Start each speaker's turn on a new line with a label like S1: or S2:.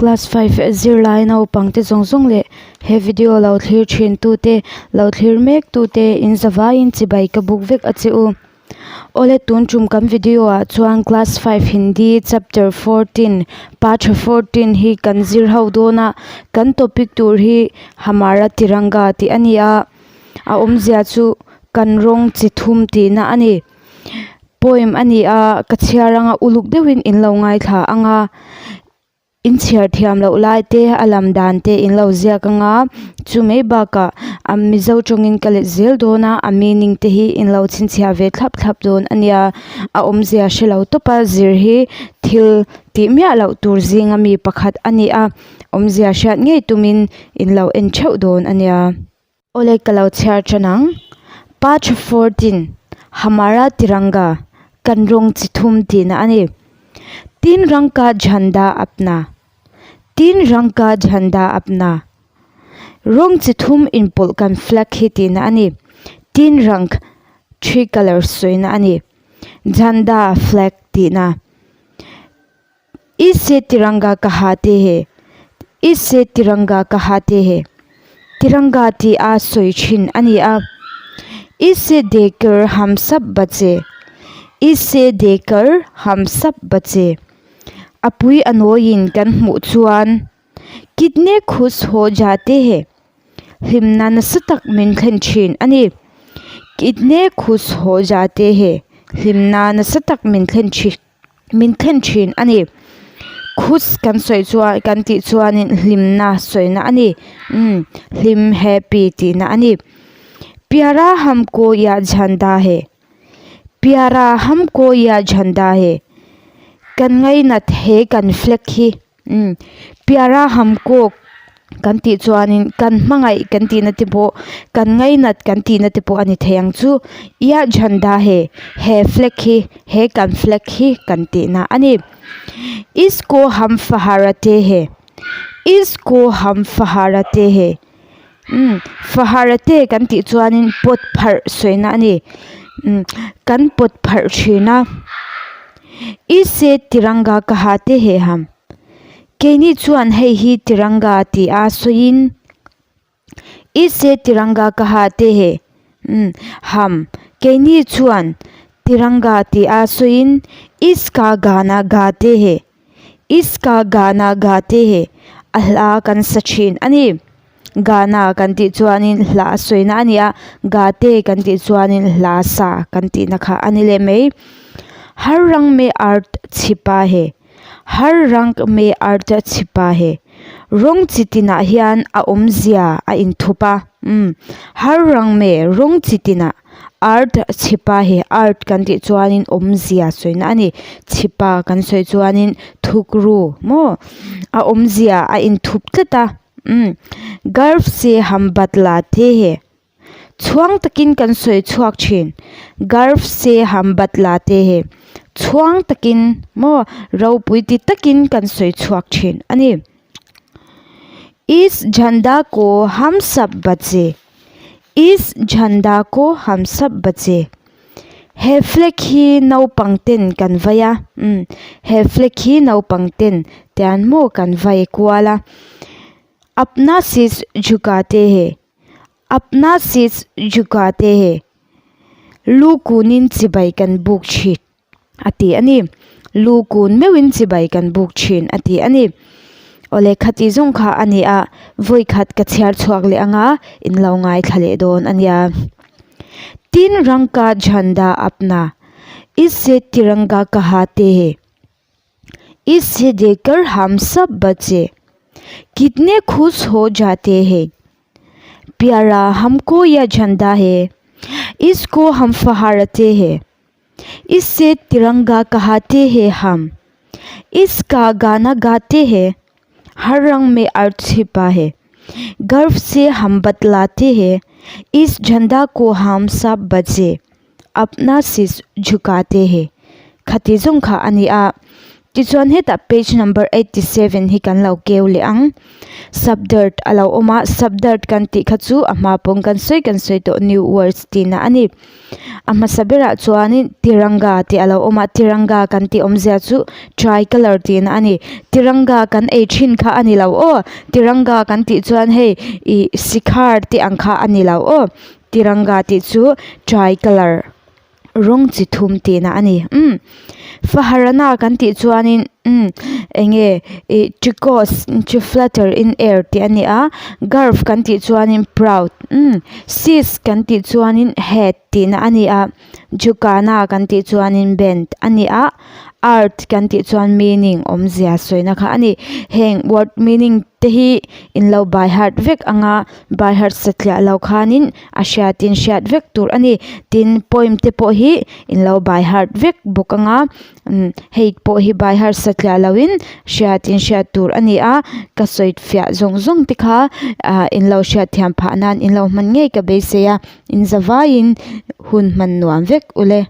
S1: Class 5 zirlai naupangte zawng zawng leh he video lo thlir thin tute lo thlir mek tute in zavaiin chibai ka buk vek a che u. Awle tun tum kan video ah chuan class 5 Hindi chapter 14 part 14 hi kan zir ho dawn a kan topic tur hi Hamara Tiranga tih a ni a a awmzia chu kan rawng chi thum tihna a ni. Poem a ni a ka chhiar anga uluk deuhin in lo ngaithla ang a in chhiar thiam loh lai te a lam dan te in lo ziak anga chu mai bakah a mizo tawngin ka let zel dawn a a meaning te hi in lo chhinchhiah ve thlap thlap dawn a nia a awmzia hre lo tawp a zir hi thil tih miah loh tur zinga mi pakhat a ni a awmzia hriat ngei tumin in lo en theuh dawn a nia. Awle ka lo chhiar tan ang. Patch 14, Hamara Tiranga, kan rawng chi thum tihna a ni. Tin rang ka jhanda apna, Tin rang ka jhanda apna, rawng chi thum inpawlh kan flag hi tihna a ni. Tin rang, three colours sawina a ni. Jhanda, flag tihna. Isse tiranga kahate hai, Isse tiranga kahate hai, tiranga tih a sawi thin a ni a. Isse dekar hum sab bache, Isse dekar hum sab bache, a pui a nawiin kan hmuh chuan kitne khush ho jate hai, hlimna nasa tak min thlen thin a ni. Kitne khush ho jate hai, hlimna nasa tak min thlen thin. min thlen thin a ni khus kan sawi chuan kan tih chuanin hlimna sawina a ni umm hlim happy tihna a ni pyara hamko yah jhanda hai pyara hamko yah jhanda hai kan ngainat he kan flag hi. Umm pyara hamko kan tih chuanin kan hmangaih kan tihna te pawh kan ngainat kan tihna te pawh a ni thei ang chu yah jhanda hai he flag hi he kan flag hi kan tihna a ni isko hum faharate hai isko hum faharate hai umm faharate kan tih chuanin pawt pharh sawina a ni umm kan pawt pharh thin a ise tiranga kahate hai hum keini chuan hei hi tiranga tih a sawiin ise tiranga kahate hai umm hum keini chuan tiranga tih a sawiin iska gana gate hai. Iska gana gate hi a hla kan sa thin a ni. Gana kan tih chuanin hla a sawina a ni a, gate kan tih chuanin hla sa kan tihna kha a ni leh mai. Har rang me art chhipa he, har rang me art chhipa he, rawng chi tinah hian a awmzia a inthup a, umm har rang me rawng chi tinah. Art chhipa hi art kan tih chuanin awmzia sawina a ni chhipa kan sawi chuanin thukru maw a awmzia a inthup tlat a umm garv se ham batla te hi chhuang takin kan sawi chhuak thin garv se ham batla te hi chhuang takin maw ropui ti takin kan sawi chhuak thin a ni is jhanda ko hum sab bache. Is jhanda ko hum sab bache he flag hi naupang ten kan vai a umm he flag hi naupang ten tian maw kan vai kual a apna sis jhukate hai apna sis jhukate hai lu kunin chibai kan buk thin a ti a ni lu kun meuhin chibai kan buk thin a ti a ni awle khati zawng kha a ni a vawi khat ka chhiar chhuak leh anga in lo ngaithla leh dawn a nia tin rang ka jhanda apna isse tiranga kahate hai isse dekar hum sab bache kitne khush ho jate hai pyara humko yeh jhanda hai isko hum faharate hai. इसे तिरंगा कहते हैं हम इसका गाना गाते हैं हर रंग में अर्थ छिपा है गर्व से हम बतलाते हैं इस झंडा को हम सब बच्चे अपना शीश झुकाते हैं khati zawng kha a ni a. Tichuan hetah page number 87 hi kan lo keu leh ang. Subdirt a lo awm a, subdirt kan tih kha chu a hma pawng kan sawi kan sawi tawh new words tihna a ni. A hmasa berah chuanin tiranga tih a lo awm a, tiranga kan tih awmzia chu tricolour tihna a ni. Tiranga kan ei thin kha a ni lo aw, tiranga kan tih chuan hei ih sikhar tih ang kha a ni lo aw, tiranga tih chu tricolour. Rawng chi thum tihna a ni. Umm Faharana kan tih chuanin umm eng nge ih tricos to flutter in air tih a ni a, garv kan tih chuanin proud umm sis kan tih chuanin head tihna a ni a, jukana kan tih chuanin bend a ni a, art kan tih chuan meaning awmzia sawina kha a ni. Heng word meaning te hi in lo by heart vek anga by heart satliah lo khanin a hriatin hriat vek tur a ni. Tin, poem te pawh hi in lo by heart vek bawk anga umm hei pawh hi by heart satliah loin hriatin hriat tur a ni a, ka sawi fiah zawng zawng te kha ah in lo hriat thiam phah nan in lo hman ngei ka beisei a, in zavaiin hun hman nuam vek ule.